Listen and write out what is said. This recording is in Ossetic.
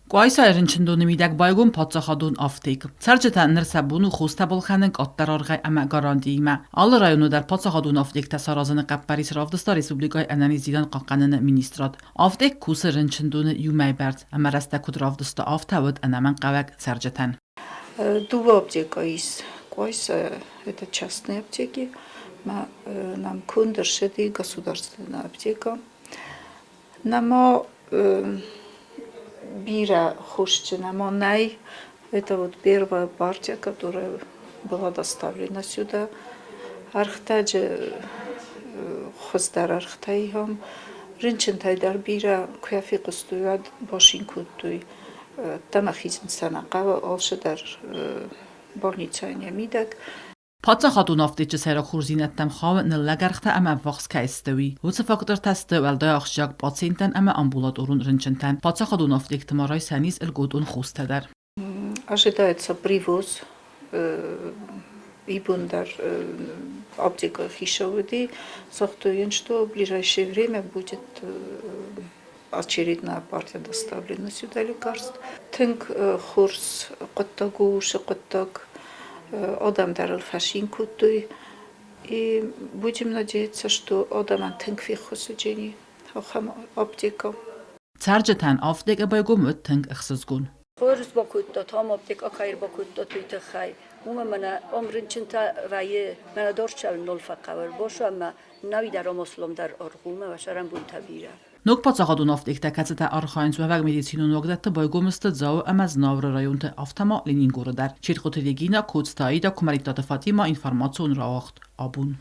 Къуайсайы рынчындоны мидӕг байгом паддзахадон афтек. Цӕрджытӕн ныр сӕ бон у хостӕ балхӕнын къаддӕр аргъӕй ӕмӕ гарантиимӕ. Алы районы дӕр паддзахадон афтектӕ саразыны хъӕппӕрис равдыста республикӕйы ӕнӕниздзинад хъахъхъӕныны министрад. Афтек кусы рынчындоны иу мӕй бӕрц, ӕмӕ рӕстӕг куыд равдыста, афтӕ уыд ӕнӕмӕнгхъӕуӕг цӕрджытӕн. Дыууӕ аптекӕ ис. Къуайса это частные аптеки. Нам конд ӕрцыди государственная аптека. Нӕма бирӕ хосджы нӕма нӕй. Это вот первая партия, которая была доставлена сюда. Ӕргътӕджы хуыздӕр ӕргътӕй ам. Рынчынтӕй дӕр бирӕ куы фехъуыстой, уӕд башин кодтой. Ӕддӕмӕ хизын сӕ нӕ хъӕуы, алцыдӕр больницӕйӕн йӕ мидӕг. Паддзахадон афтечы сӕйраг хорздзинӕдтӕм хауы ныллӕг ӕргътӕ ӕмӕ ӕввахс кӕй сты, уый. Уыцы фактортӕ сты уӕлдай ахсджиаг пациенттӕн ӕмӕ амбулаторон рынчынтӕн. Паддзахадон афтекты ма райсӕн ис льготон хостӕ дӕр. Ожидается привоз ибон дӕр аптекӕ хицауади загътой йын, что в ближайшее время будет очередная партия доставлена сюда лекарств. Тынг хорз хъуыддаг у уыцы хъуыддаг. Адӕм дӕр ыл фӕцин кодтой. И будем надеяться, что адӕмӕн тынг феххуыс уыдзӕни ахӕм аптекӕ. Цӕрджытӕн афтекӕ байгом уыд тынг ӕхсызгон. Хорз бакодтат, ам аптек акайр бакодтат уый тыххӕй. Уымӕн мӕнӕ ам рынчынтӕ вӕййы, мӕнӕ дорчӕл нол фӕхъӕуы ӕрбосу ӕмӕ науи дӕр омослом дӕр ӕргъумӕ вӕ сӕрӕнбунтӕ бирӕ. Ног паддзахадон афтектӕ, кӕцытӕ архайынц уӕвӕг медицинон уагдӕтты, байгом сты Дзауы ӕмӕ Знауыры районты, афтӕ ма Ленингоры дӕр. Чертхъоты Регина, Коцты Аида, Куымӕридтаты Фатимӕ, информацион рауагъд абон.